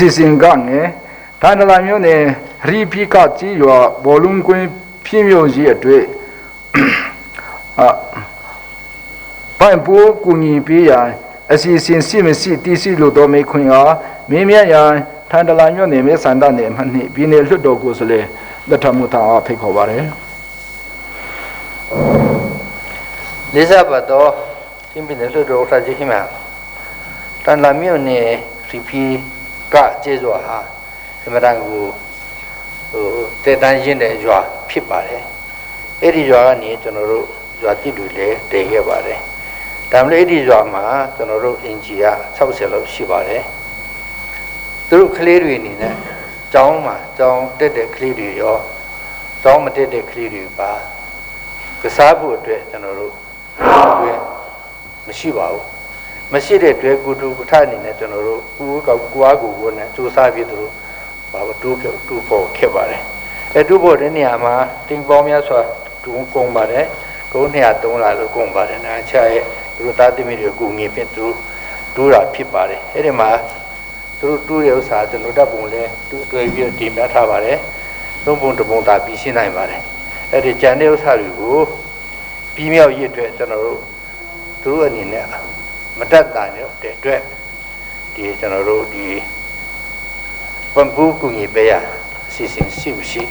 အစီအစဉ်ကငယ်ထန်တလန်မြို့နယ်ရီဖီကကြီးရွာဘောလုံးကွင်းပြည့်မြို့ကြီးအတွက်အပန်ပိုးကူညီပေးရန်အစီအစဉ်ရှိမရှိတည်ရှိလိုသောမိခွင်အားမင်းမြတ်ရန်ထန်တလန်မြို့နယ်မြေစန္ဒနယ်မှနှင့်ပြည်နယ်လွှတ်တော်ကိုယ်စားလှယ်လက်ထမှုထအားဖိတ်ခေါ်ပါတယ် လေးစားပါတော့ချင်းပြည်နယ်လွှတ်တော်ဥက္ကဋ္ဌကြီးခင်ဗျာတန်လာမြို့နယ်ရီဖီကကျေစွာဟာအမတန်ကိုဟိုတေတန်းရင်းတဲ့ရွာဖြစ်ပါတယ်အဲ့ဒီရွာကနေကျွန်တော်တို့ရွာတိတွေလည်းတည်ခဲ့ပါတယ်ဒါမှလည်းအဲ့ဒီရွာမှာကျွန်တော်တို့အင်ဂျီက60လောက်ရှိပါတယ်သူတို့ကလေးတွေအနေနဲ့ကျောင်းမှာကျောင်းတက်တဲ့ကလေးတွေရောကျောင်းမတက်တဲ့ကလေးတွေပါကစားဖို့အတွက်ကျွန်တော်တို့ တွဲမရှိပါဘူးမရှိတဲ့တွဲကုတုကုထအနေနဲ့ကျွန်တော်တို့ကူကောက်ကွာကူကိုနဲ့စူးစမ်းပြီးသူတို့ဘာတူတူဖို့ခဲ့ပါတယ်အဲတူဖို့တဲ့နေရာမှာတင်ပေါင်းများစွာတူကုန်ပါတယ်ကုန်း203လာလို့ကုန်ပါတယ်နာချရဲ့သူတို့သားသမီးတွေကူငင်ဖြစ်သူတို့တူတာဖြစ်ပါတယ်အဲ့ဒီမှာသူတို့တူတဲ့ဥစ္စာကျွန်တော်တပ်ပုံလဲတူတွေ့ပြီးတင်ပြထားပါတယ်သုံးပုံတစ်ပုံသာပြီးရှင်းနိုင်ပါတယ်အဲ့ဒီကြံတဲ့ဥစ္စာတွေကို ပြီးမြောက်ရည်အတွက်ကျွန်တော်တို့သူတို့အနေနဲ့မတတ်တာတဲ့အတွက်ဒီကျွန်တော်တို့ဒီပံပူကူညီပေးရအစီအစဉ်ရှိမရှိ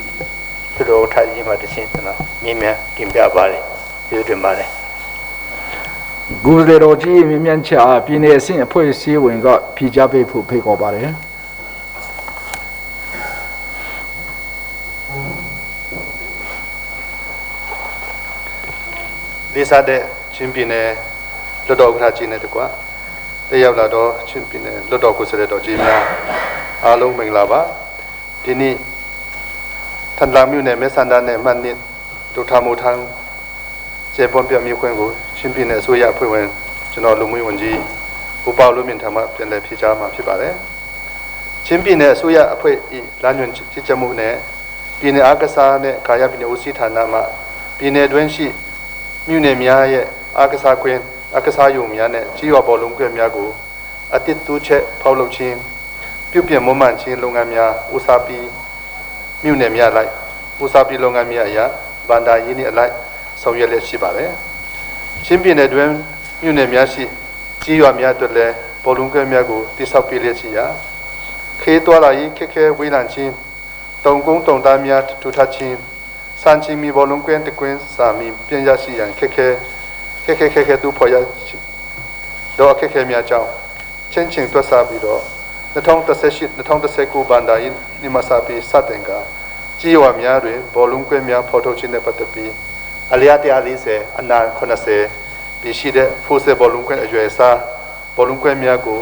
သူတို့ထားခြင်းမှာတခြင်းကျွန်တော်မြင်မြန်တင်ပြပါတယ်ကျေးဇူးတင်ပါတယ် ကိုယ်စားလှယ်တော်ကြီးမြင်းမြန်းချက်အားပြည်내အဆင့်အဖွဲ့အစည်းဝင်ကဖြေကြားပေးဖို့ဖိတ်ခေါ်ပါတယ် လေးစားတဲ့ချင်းပြည်နယ်လွတ်တော်ဥက္ကဋ္ဌကြီးနဲ့တကွတက်ရောက်လာတော့ချင်းပြည်နယ်လွတ်တော်ကိုယ်စားလှယ်တော်ကြီးများအားလုံးမင်္ဂလာပါဒီနေ့ထန်လာမြို့နယ်မဲဆန္ဒနယ်အမှတ်နှစ်ဒုထာမူထန်းကျေပွန်ပြမြို့ခွင့်ကိုချင်းပြည်နယ်အစိုးရအဖွဲ့ဝင်ကျွန်တော်လူမှုဝန်ကြီးဦးပေါလူမြင့်ထံမှပြန်လည်ဖြေကြားမှာဖြစ်ပါတယ်ချင်းပြည်နယ်အစိုးရအဖွဲ့ဤလမ်းညွှန်ကြီးကြပ်မှုနဲ့ပြည်နယ်အားကစားနဲ့ကာယပြည်နယ်ဦးစီးဌာနမှပြည်နယ်တွင်းရှိ မြို့နယ်များရဲ့အာကစားခွင်းအာကစားယုံများနဲ့ကြီးရွာပေါ်လုံးကွက်များကိုအတစ်တူးချက်ဖောက်လုပ်ခြင်းပြုပြင်မွမ်းမံခြင်းလုပ်ငန်းများဦးစားပြီးမြို့နယ်များလိုက်ဦးစားပြီးလုပ်ငန်းများအရာဗန္ဒာရင်းနှင့်အလိုက်ဆောင်ရွက်လျက်ရှိပါတယ်။ချင်းပြည်နယ်တွင်မြို့နယ်များရှိကြီးရွာများအတွက်လည်းပေါ်လုံးကွက်များကိုတိစောက်ပေးလျက်ရှိရာခေးသွားလာရေးခက်ခဲဝေးလံခြင်းတုံကုန်းတုံသားများထူထပ်ခြင်း စံချီမီဘောလုံးကွင်းတကွင်းစာမီပြင်ရရှိရန်ခက်ခဲခက်ခဲခက်ခဲတူဖော်ရတော့ခက်ခဲများကြောင့်ချင်းချင်းတွက်စားပြီးတော့2018 2019ဘန်ဒါယင်းနိမစာပြီးစတင်ကကြေးဝါများတွင်ဘောလုံးကွင်းများဖော်ထုတ်ခြင်းနဲ့ပတ်သက်ပြီးအလျား140အနာ80ပြီးရှိတဲ့ဖိုးဆယ်ဘောလုံးကွင်းအရွယ်စားဘောလုံးကွင်းများကို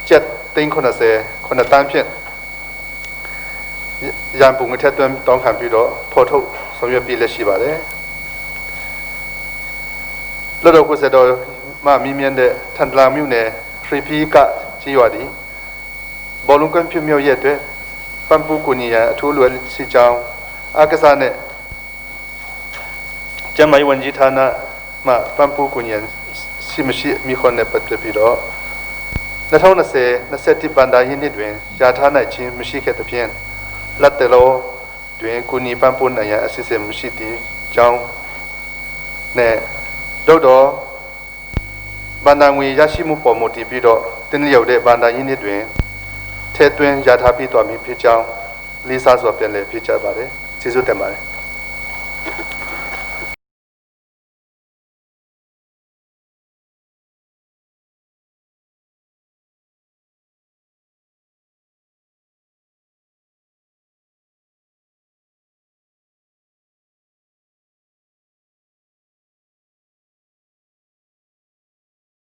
ကျပ်380ခုနှစ်တန်းဖြင့်ရန်ပုံငထက်သွင်းတောင်းခံပြီးတော့ဖော်ထုတ်ဆောင်ရွက်ပြလက်ရှိပါတယ်လွတ်တော်ကိုယ်စတော်မှမြင်းမြန်းတဲ့ထန်တလာမြို့နယ်ဖရီဖီကကြီးရွာသည်ဘောလုံးကွင်းဖြူမြောက်ရက်အတွက်ပန်ပူကူညီရန်အထူးလွယ်ရှိကြောင်းအကစားနဲ့ကျမယဝန်ကြီးဌာနမှပန်ပူကူညီရန်ရှိမရှိမိခွန်နဲ့ပတ်သက်ပြီးတော့2020 21ပန်ဒါရင်းနှစ်တွင်ယာထားနိုင်ခြင်းမရှိခဲ့သဖြင့်လက်တလော တွင်ကုနီပန်ပိုးနိုင်ရန်အစီအစဉ်မရှိသည့်ကြောင်းနဲ့တို့တော့ဗန္ဒငွေရရှိမှုပေါ်မူတည်ပြီးတော့တင်းလျောက်တဲ့ဗန္ဒရင်းနှစ်တွင်ထဲသွင်းရထားပြီးတော်မည်ဖြစ်ကြောင်းလေးစားစွာပြန်လည်ဖြစ်ကြပါတယ်ကျေးဇူးတင်ပါတယ်